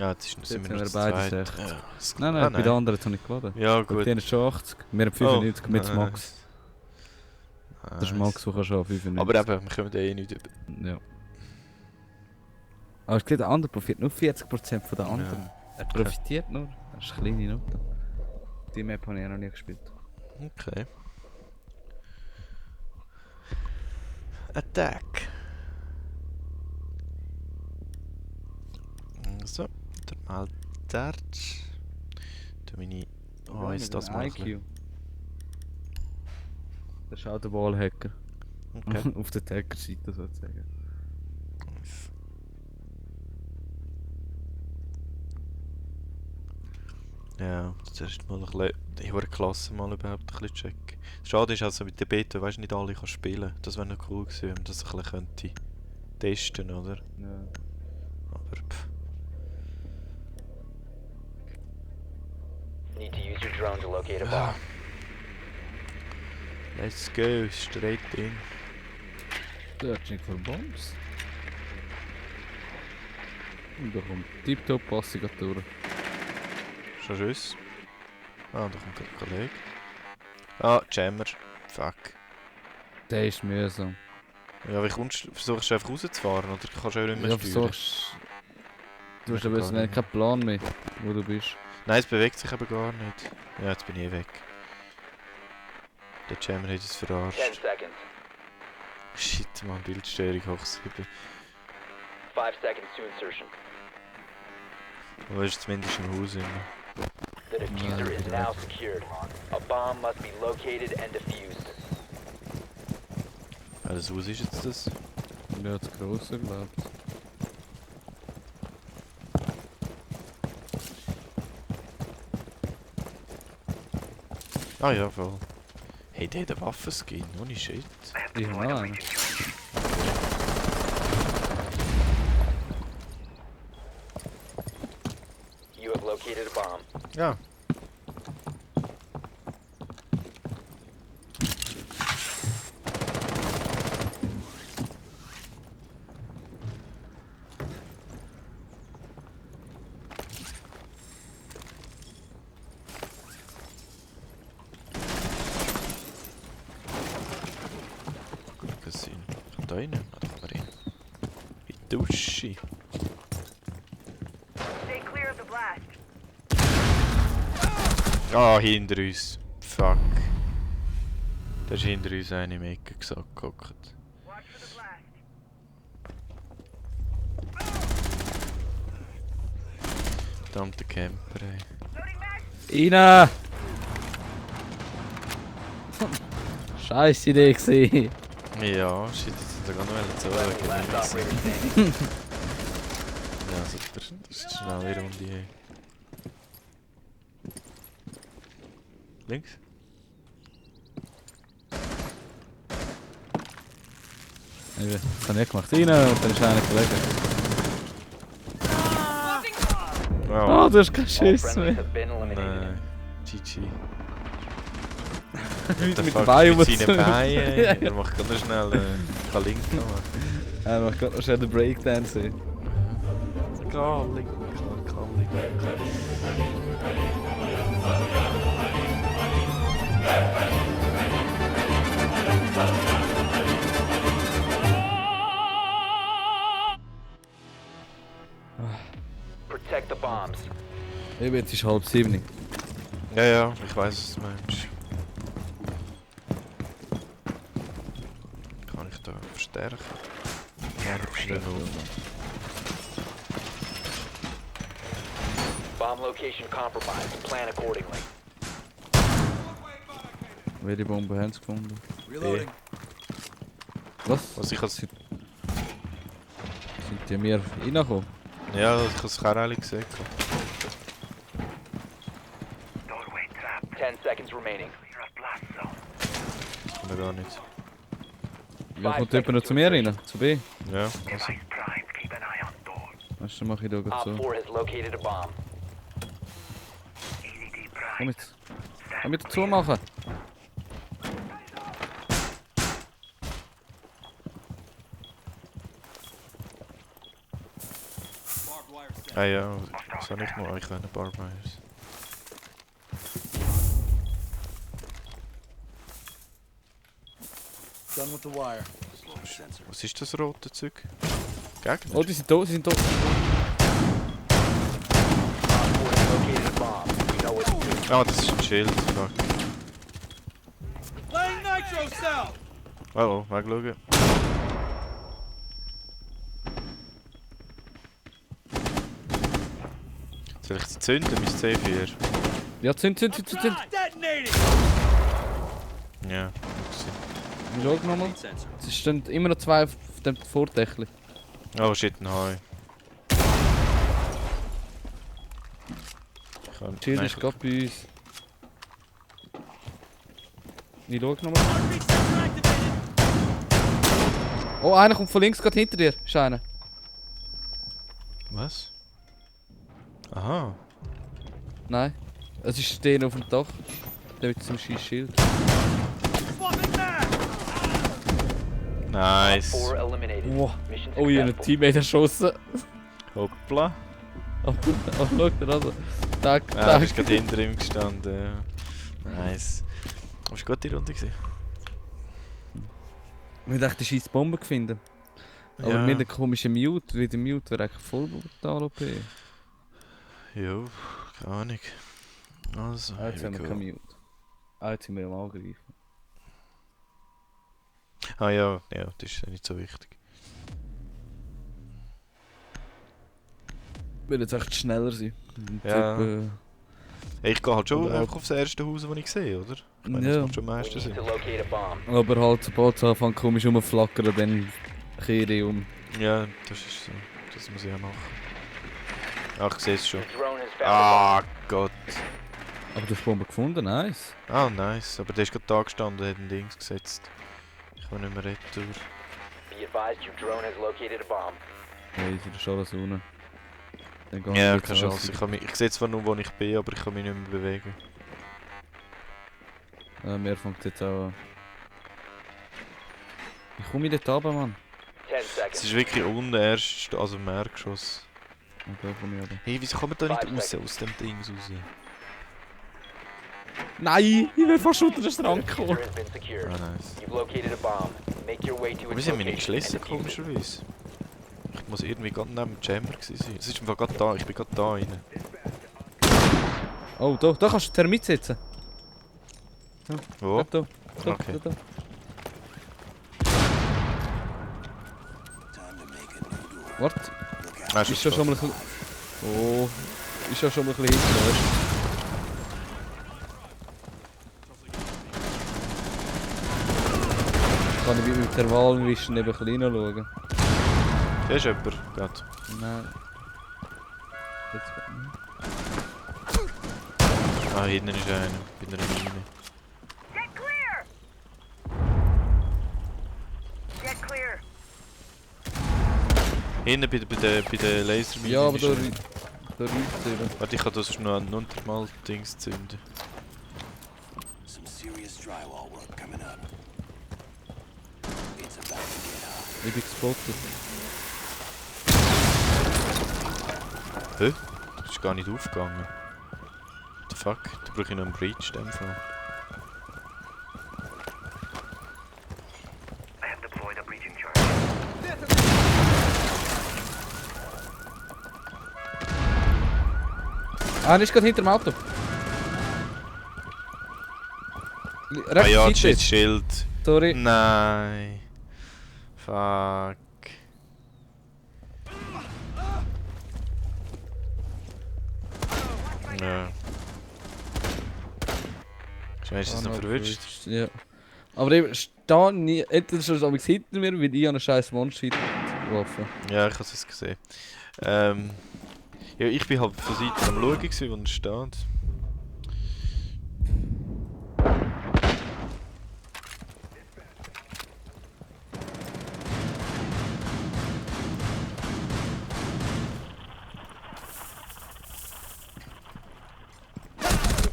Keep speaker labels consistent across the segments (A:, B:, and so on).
A: Ja, jetzt sind wir noch zu
B: beide
A: zweit.
B: 60.
A: Ja,
B: Nein, bei den anderen habe ich geladen.
A: Ja,
B: Bei
A: gut.
B: denen ist schon 80. Wir haben 95 mit Max. Das ist Max, der kann schon 95.
A: Aber eben, wir können eh nicht über.
B: Ja. Aber es geht der andere profitiert nur 40% von den anderen.
A: Ja.
B: Er profitiert nur. Das ist eine kleine Note. Die Map habe ich noch nie gespielt.
A: Okay. Attack. So, der Maltert. Da meine. Oh, ist das mal ein
B: IQ.
A: bisschen.
B: Das ist auch der Wallhacker.
A: Okay.
B: Auf der Hacker-Seite sozusagen.
A: Nice. Ja, zuerst mal ein bisschen die hohe Klasse mal überhaupt ein bisschen checken. Schade ist also mit der Beta, weißt du, nicht alle kann spielen. Das wäre noch cool gewesen, wenn man das ein bisschen könnte testen, oder?
B: Ja.
A: Aber pff.
C: Need to use your drone to locate a bomb.
A: Let's go, straight in.
B: Searching for bombs. Und da kommt Tiptop-Passung durch.
A: Schon tschüss. Ah, da kommt ein Kollege. Ah, Jammer. Fuck.
B: Der ist mühsam.
A: Ja, wie kommst du? Versuchst du einfach rauszufahren oder kannst du auch nicht mehr
B: Ja,
A: steuern?
B: versuchst... Du hast aber
A: gar nicht.
B: keinen Plan mehr, wo du bist.
A: Nein, es bewegt sich aber gar nicht. Ja, jetzt bin ich weg. Der Jammer hat uns
C: 10
A: verarscht.
C: seconds.
A: Shit, man, Bildstörung hoch 7.
C: 5 seconds to insertion.
A: Aber ist zumindest im Haus immer.
C: The diffuser is now secured. A bomb must be located and defused.
A: Welches Haus ist jetzt das?
B: Ja, das grosse, glaub ich.
A: Ah ja, voll. Hey, der hat einen Waffenskin, ohne Shit.
B: Ich habe noch einen.
C: You have located a bomb.
A: Ja. Sein. Kommt da rein? Ah, da kommt man rein. In die Dusche.
D: Stay clear of the blast.
A: Ah, hinter uns. Fuck. Da ist hinter uns eine im Ecke gehockt.
D: Watch for the blast.
A: Verdammter Camper, ey.
D: Loading mag.
B: Ina! Scheiß Idee gewesen.
A: Ja, shit, jetzt hat er gar noch zu
C: Friendly last operator standing.
A: Ja, super. Das ist schnell eine Runde, ey. Links?
B: Das habe ich gemacht. Ina und dann ist einer gelegen.
A: Wow.
B: Oh, du hast keinen
C: All
B: Schiss
C: friendlies
B: mehr.
C: have been eliminated.
A: Nein. GG.
B: Mit
A: What the
B: dem
A: fuck,
B: Bein
A: mit seinen
B: umgezogen.
A: Beinen. Er macht ganz schnell einen Link machen.
B: Er macht gerade noch schnell den Breakdance.
A: Link.
C: Protect the bombs.
B: Eben, jetzt ist 6:30.
A: Ja, ja, ich weiß, was du meinst. Kann ich da verstärken? Ja, du bist nicht auf.
C: Bomb location compromised. Plan accordingly.
B: Welche Bombe haben sie gefunden?
A: Reloading.
B: Was?
A: Was ich als...
B: Sind die mir reingekommen?
A: Ja, ich habe es auch ehrlich gesagt.
C: 10 seconds remaining.
A: Das kann man gar nicht.
B: Ja, kommt jemand noch zu mir rein? Zu B?
A: Ja, also.
B: Weißt du, dann mach ich da
C: Op
B: gerade so.
C: 4 has located a bomb.
B: Komm jetzt. Komm jetzt dazu machen.
A: Ah ja, Soll ich noch euch können, Barbers?
E: Done with the wire.
A: Was ist das rote Zeug? Gegner?
B: Oh, die sind da, die sind da.
C: Op 4 has located a bomb. You know what to do.
A: Ah, das ist ein Schild. Fuck.
E: Laying nitro cell!
A: Hallo, wegschauen. Soll ich sie zünden, mein C4?
B: Ja, zünd.
E: Detonating!
A: Ja,
B: Schau nochmal. Es stehen immer noch zwei auf dem Vordächli.
A: oh shit, ein Hai.
B: Schild ist gerade bei uns. Ich schau nochmal. Oh, einer kommt von links gerade hinter dir. Ist einer.
A: Was? Aha.
B: Nein. Es ist der auf dem Dach. Der mit dem scheiß Schild.
A: Nice.
C: 4 eliminated.
B: Wow.
C: Mission
B: Oh, ich habe einen
C: successful.
B: Teammate erschossen.
A: Hoppla.
B: Oh, schau dir also. Tag,
A: Ah,
B: Tag.
A: du bist gerade hinter ihm gestanden. Ja. Nice. Hast du gut die Runde gesehen?
B: Wir dachten, die scheiß Bombe gefunden. Aber
A: Ja.
B: mit der komischen Mute, wie der Mute wäre eigentlich voll brutal OP.
A: Jo, keine Ahnung. Also,
B: Ah, jetzt
A: here
B: haben
A: we
B: wir
A: go.
B: keine Mute. Ah, jetzt sind wir am Angreifen.
A: Ah ja, ja, das ist ja nicht so wichtig.
B: Will jetzt echt schneller sein.
A: Ja.
B: Typ,
A: Hey, ich gehe halt schon
B: Oder
A: einfach aufs erste Haus, das ich sehe, oder? Ich meine,
B: Ja.
A: das macht schon am
C: We
A: meisten
C: need
A: Sinn.
C: to locate a bomb.
B: aber halt, sobald es anfängt komisch rumflackern, dann kehre ich um.
A: Ja, das ist so. Das muss ich ja machen. Ach, ich sehe es schon.
C: The drone has found a
A: Ah, Gott.
B: Aber du hast die Bombe gefunden, nice.
A: Ah, nice. Aber der ist gerade da gestanden und hat ein Dings gesetzt. Ich kann nicht mehr retour.
C: bomb. Be advised, your drone has located a bomb.
B: Ja, ich sehe schon alles unten. Dann gehen
A: Ja,
B: wir jetzt
A: keine
B: raus.
A: Chance. Ich sehe zwar nur, wo ich bin, aber ich kann mich nicht mehr bewegen.
B: Mir fängt jetzt auch an. Wie komme ich dort runter, Mann?
C: 10
A: Es
C: seconds.
A: ist wirklich unten erst, also im Meergeschoss.
B: Okay, komme ich runter.
A: Hey, wieso kommt man da nicht
C: 5
A: raus
C: seconds.
A: aus dem Dings raus?
B: Nein, ich will fast unter den Strand
C: The
B: kommen.
C: diffuser has been secured.
A: Ah, nice.
C: You've located a bomb. Make your way to
A: Aber
C: its
A: sie haben mich
C: location
A: nicht
C: and
A: geschlossen,
C: defuse it.
A: komischerweise. Ich muss irgendwie gerade neben dem Jammer gewesen sein. Es ist im Fall gerade da, ich bin gerade da rein.
B: Oh, da kannst du Thermit setzen.
A: Wo?
B: Da.
A: Okay.
B: Da. Warte,
A: Ah,
B: ist ja schon mal ein bisschen... Oh, ist ja schon mal ein bisschen hinten, weißt du? Kann ich mit dem Thermalwischen eben ein bisschen reinschauen?
A: Hier ist jemand, gerade.
B: Nein. Jetzt
A: Ah, hinten ist einer, bei einer Mine.
D: Get clear! Get clear.
A: Hinten bei der Lasermine.
B: ja, aber
A: ist
B: da
A: einer.
B: reicht es eben.
A: Warte, ich kann das noch mal Dings zünden.
F: Some serious drywall work coming up. It's about to get hot.
B: Ich bin gespottet.
A: Hä? Das ist gar nicht aufgegangen. What the fuck? Da brauche ich noch einen Breach in dem Fall.
D: I have deployed a breaching charge.
B: Ah, er ist gerade hinter dem Auto.
A: Ah
B: Rechts
A: ja, das
B: Seite.
A: ist das Schild.
B: Sorry.
A: Nein. Fuck. Ja. Ist es noch verwünscht?
B: Ja. Aber ich stehe nie. Entweder ist er hinter mir, weil ich eine scheiß One-Shit-Waffe.
A: Ja, ich habe es gesehen. Ja, ich bin halt von Seite am Schauen, gewesen, wo er steht.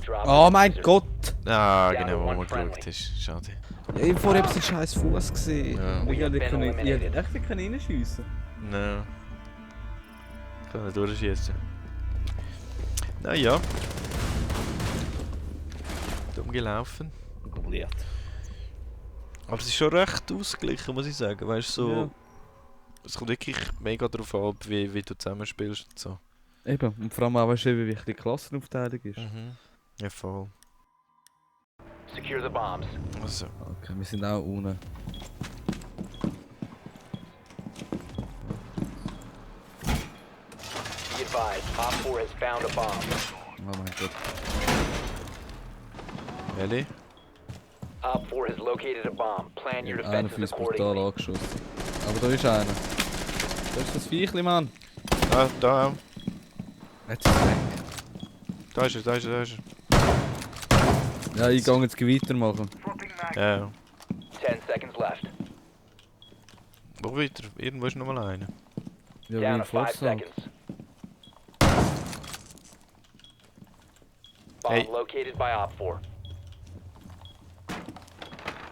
C: Drop
B: Oh
C: the
B: mein
C: diffuser.
B: Gott!
A: Ah,
C: Ja,
A: genau, wo
C: one
A: man
C: friendly.
A: geschaut ist. Schade.
B: Ja, ich vorher habe ich scheiß Fuß gesehen.
A: Ja.
B: Ich hätte
C: Been eliminated.
B: echt reinschiessen.
A: Nein. Ich kann nicht durchschießen. Naja. Dumm gelaufen.
B: Goliath.
A: Aber es ist schon recht ausgeglichen, muss ich sagen. Weißt du, so.
B: Ja.
A: Es kommt wirklich mega darauf an, wie du zusammenspielst und so.
B: Eben, und vor allem auch, weißt du, wie wichtig die Klassenaufteilung ist.
A: Ja, voll.
C: Secure the bombs.
A: Also,
B: Okay, wir sind auch unten.
C: Be advised, Op 4 has found a bomb.
B: Oh mein Gott.
A: Ellie?
C: Op 4 has located a bomb. Plan your
B: Einer
C: defenses
B: für uns brutal
C: accordingly.
B: angeschossen. Aber da ist einer. Da ist das Viechli, Mann.
A: Ah, da auch.
B: Jetzt ist er weg.
A: Da ist er, da ist er, da ist
B: Ja, ich gehe jetzt weitermachen.
D: Swapping mag.
A: er. Ja.
C: 10 seconds left.
A: Wo weiter? Irgendwo ist noch mal einer.
B: Ja, wie
C: Down
B: im
C: to 5
B: Volkswagen.
C: seconds. Bomb
A: Hey.
C: located by Op 4.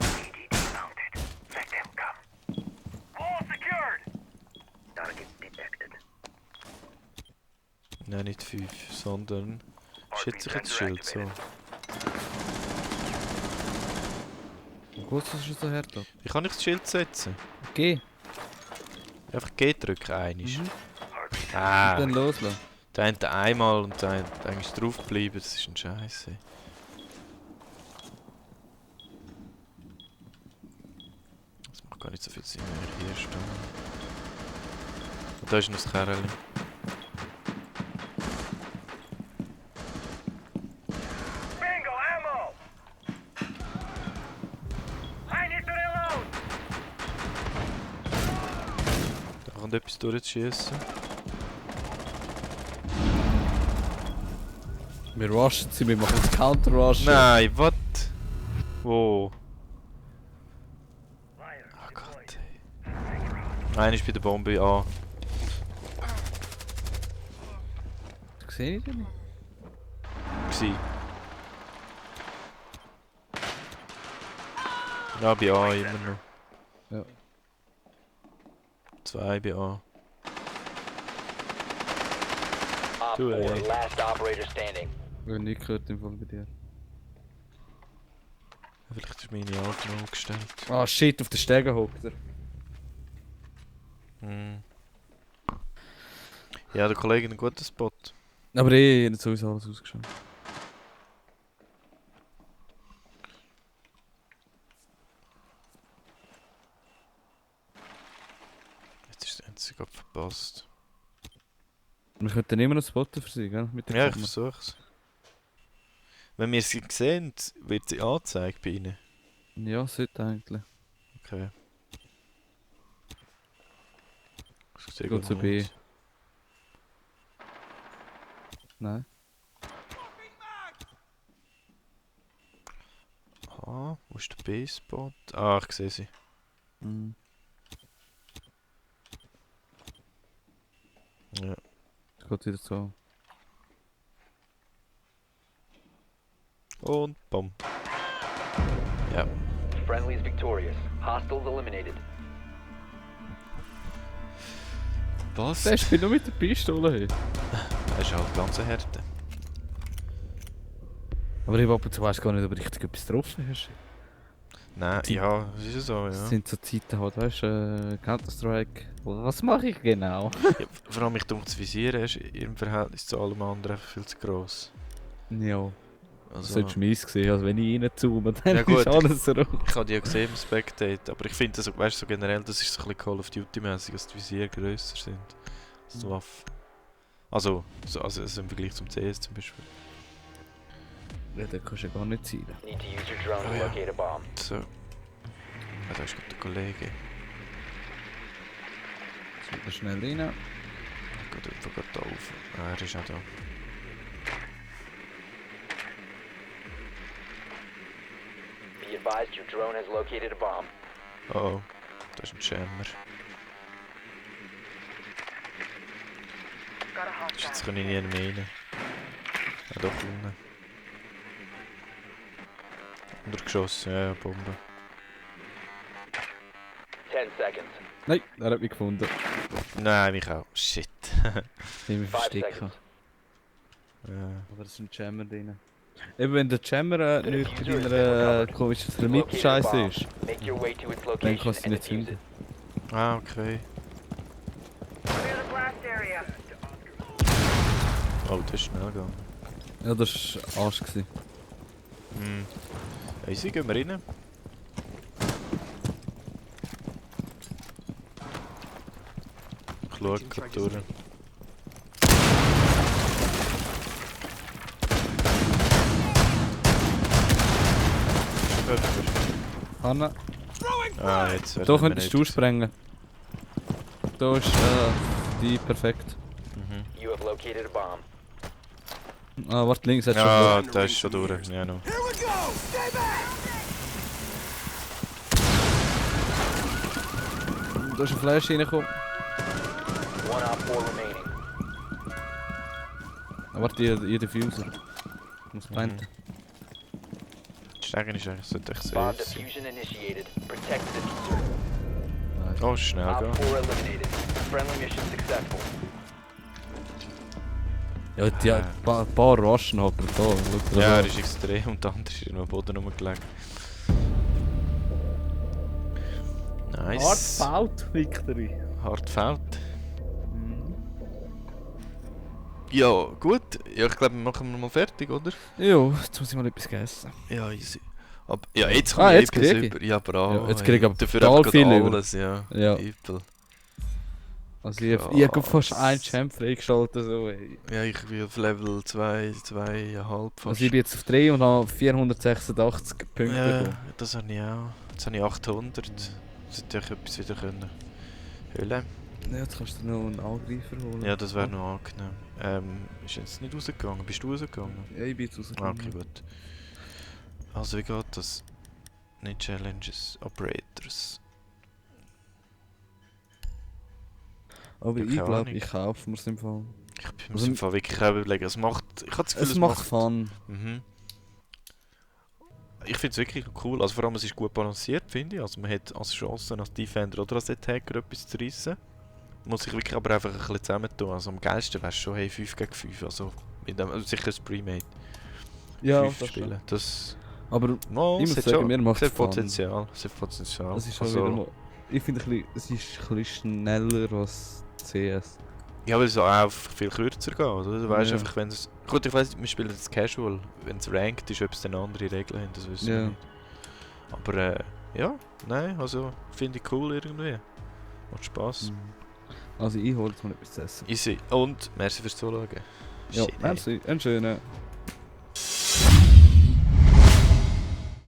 D: EDD mounted. Let them come. All secured. Target detected.
A: Nein, nicht 5, sondern... Schätze ich jetzt Schild so.
B: Gut, was ist so hart?
A: Wie kann ich das Schild setzen?
B: Geh.
A: Einfach G drücken, einisch.
D: Heartbeat.
A: Ah,
B: Dann loslassen.
A: der eine einmal und der eine eigentlich drauf bleiben, das ist ein Scheiße. Das macht gar nicht so viel Sinn, wenn wir hier stehen. Und da ist noch das Kerl.
D: Bingo ammo. I need to reload.
A: Da kommt etwas durchzuschießen.
B: Wir rushen sie, wir machen das Counter-Rush.
A: Nein, what? Wo?
D: Liar.
A: Oh Gott, ey. Einer ist bei der Bombe an.
B: Sehe ich den nicht?
A: Gsi. Ja, bei A immer noch.
B: Ja.
A: 2 bei A.
C: Op
A: Du,
C: 4,
A: ey.
C: last operator standing.
B: Ich habe nicht gehört im Fall bei dir.
A: Vielleicht ist meine Aufnahme gestellt.
B: Ah shit, auf den Stegen hockt er.
A: Hm. Ja, der Kollege hat einen guten Spot.
B: Aber ich habe sowieso alles ausgeschaut.
A: Jetzt ist der einzige gerade verpasst.
B: Wir könnten immer noch spotten für sie, gell? Mit der
A: Ja, ich
B: Kamera.
A: versuch's. Wenn wir sie sehen, wird sie angezeigt bei ihnen.
B: Ja, sollte eigentlich.
A: Okay. Das sieht
B: Geht zu
A: gut
B: B.
A: aus.
B: Nein.
A: Ah, wo ist der B-Spot? Ah, ich sehe sie.
B: Mhm.
A: Ja.
B: Es geht wieder so.
A: Und bumm. Ja.
C: Friendly is victorious. Hostiles eliminated.
A: Was?
B: Der spielt nur mit der Pistole hin.
A: Das ist halt ganz eine Härte.
B: Aber ich ab und zu weiss gar nicht, ob du richtig etwas getroffen hast.
A: Nein, ja, das ist ja so,
B: Das
A: ja.
B: sind so Zeiten halt, weißt du, Counter-Strike. Was mache ich genau?
A: Ja, vor allem, ich denke, das Visieren ist im Verhältnis zu allem anderen einfach viel zu gross.
B: Ja. Das
A: Also,
B: solltest du mies gesehen, also wenn ich reinzoome, dann
A: Ja gut,
B: ist alles rot.
A: ich habe die ja gesehen im Spectate, aber ich finde, das, weißt du, so generell, das ist so ein bisschen Call of Duty-mäßig, dass die Visier grösser sind als die Waffen. Also im Vergleich zum CS zum Beispiel.
B: Ja, da kannst du ja gar nicht zielen.
C: Need to use your drone to
A: Oh, ja.
C: locate a bomb.
A: So. Ja, da ist gerade der Kollege.
B: Jetzt wieder schnell rein.
A: Geht einfach gerade da auf. Ah, er ist auch da.
C: Be advised your drone has located a bomb.
A: Oh, da ist ein Jammer.
D: Got a hostile.
A: Jetzt kann ich nie mehr rein. Ja, doch unten. Untergeschossen, ja, Bombe.
C: 10 seconds.
B: Nein, er hat mich gefunden.
A: Nein, mich auch. Shit.
B: Ich mich
C: 5
B: verstecken.
C: seconds.
B: Aber es ist ein Jammer drin. Eben wenn der Jammer nicht bei deiner komischen Thermit-Scheiße ist,
C: Make your way to its
B: dann
C: location
B: kannst du
C: and
B: nicht
C: defuse
B: zünden.
C: it.
A: Ah, okay.
D: Clear the blast area.
A: Oh, das ist schnell gegangen.
B: Ja, das war Arsch gewesen.
A: Hm. Easy, gehen wir rein. Ich schaue gerade durch.
B: Hanna,
A: Ah, jetzt
B: da könntest du sprengen. Da ist die perfekt.
A: Mhm.
C: You have located a bomb.
B: Ah, warte, links hat
A: Ja, da ist schon durch. Ja, no.
B: schon. Da ist ein Flash reingekommen.
C: One op 4 remaining.
B: Ah, warte, ihr Diffuser. Ich muss planten.
A: Steigen ist eigentlich so echt
C: Bomb
A: safe sein.
C: diffusion initiated. Protect the diffuser.
A: Oh, schnell
C: Op
A: gehen.
C: 4 eliminated. Friendly mission successful.
B: Ja, die paar Raschen hat er da. Schau
A: Ja,
B: da.
A: er ist extrem und der andere ist noch am Boden rumgelegen. Nice.
B: Victory.
A: Hart fällt. Ja, gut. Ja, ich glaube, wir machen mal fertig, oder?
B: Jo, jetzt muss ich mal etwas essen.
A: Ja, easy. Aber, ja, jetzt
B: Ah, jetzt
A: etwas
B: krieg ich.
A: über. Ja, bravo.
B: Ja, jetzt krieg ich aber
A: dafür
B: total
A: einfach
B: viel
A: gerade
B: über.
A: alles, ja.
B: Ja.
A: Übel.
B: Also ich habe fast einen Champ freigeschaltet. So, ey.
A: Ja, ich bin auf Level 2, 2,5 fast.
B: Also ich bin jetzt auf 3 und habe 486 Punkte
A: Ja,
B: bekommen.
A: das habe ich auch. Jetzt habe ich 800. Sollte ich etwas wieder können. Höhlen.
B: Ja, jetzt kannst du noch einen Angreifer holen.
A: Ja, das wäre noch angenehm. Ist jetzt nicht rausgegangen? Bist du rausgegangen?
B: Ja, ich bin jetzt
A: Ah,
B: rausgekommen.
A: okay, gut. Also wie geht das? Nicht Challenges, Operators.
B: Aber
A: Ja,
B: ich
A: keine
B: glaube,
A: Ahnung.
B: ich kaufe mir es im Fall.
A: Ich bin
B: Also
A: mir im Fall wirklich auch überlegen. Es macht. Ich habe das Gefühl,
B: Es macht Fun.
A: Mhm. Ich finde es wirklich cool. Also vor allem es ist gut balanciert, finde ich. Also man hat als Chance als Defender oder als Attacker etwas zu reissen. Muss sich wirklich aber einfach ein bisschen zusammentun. Also am geilsten wäre es schon hey, 5 gegen 5. Also, mit dem, also sicher ein Pre-Made.
B: Ja,
A: 5
B: das
A: spielen.
B: spielen.
A: Das.
B: Aber
A: Mal,
B: ich muss sagen, mir macht
A: es
B: Fun.
A: Potenzial. Es hat Potenzial.
B: es ist schon
A: Also,
B: wieder mal... Ich finde, es ist ein bisschen schneller als CS.
A: ja, weil es auch viel kürzer geht. Oder? Du weißt
B: Ja.
A: einfach, wenn es. Gut, ich weiss, wir spielen jetzt Casual. Wenn es ranked ist, ob es dann andere Regeln haben, das wissen wir
B: Ja.
A: nicht. Aber ja, nein, also finde ich cool irgendwie. Macht Spass.
B: Also ich hole jetzt mal etwas zu essen.
A: Easy. Und merci fürs Zuschauen.
B: Ja,
A: Shit, hey.
B: merci. Einen schönen.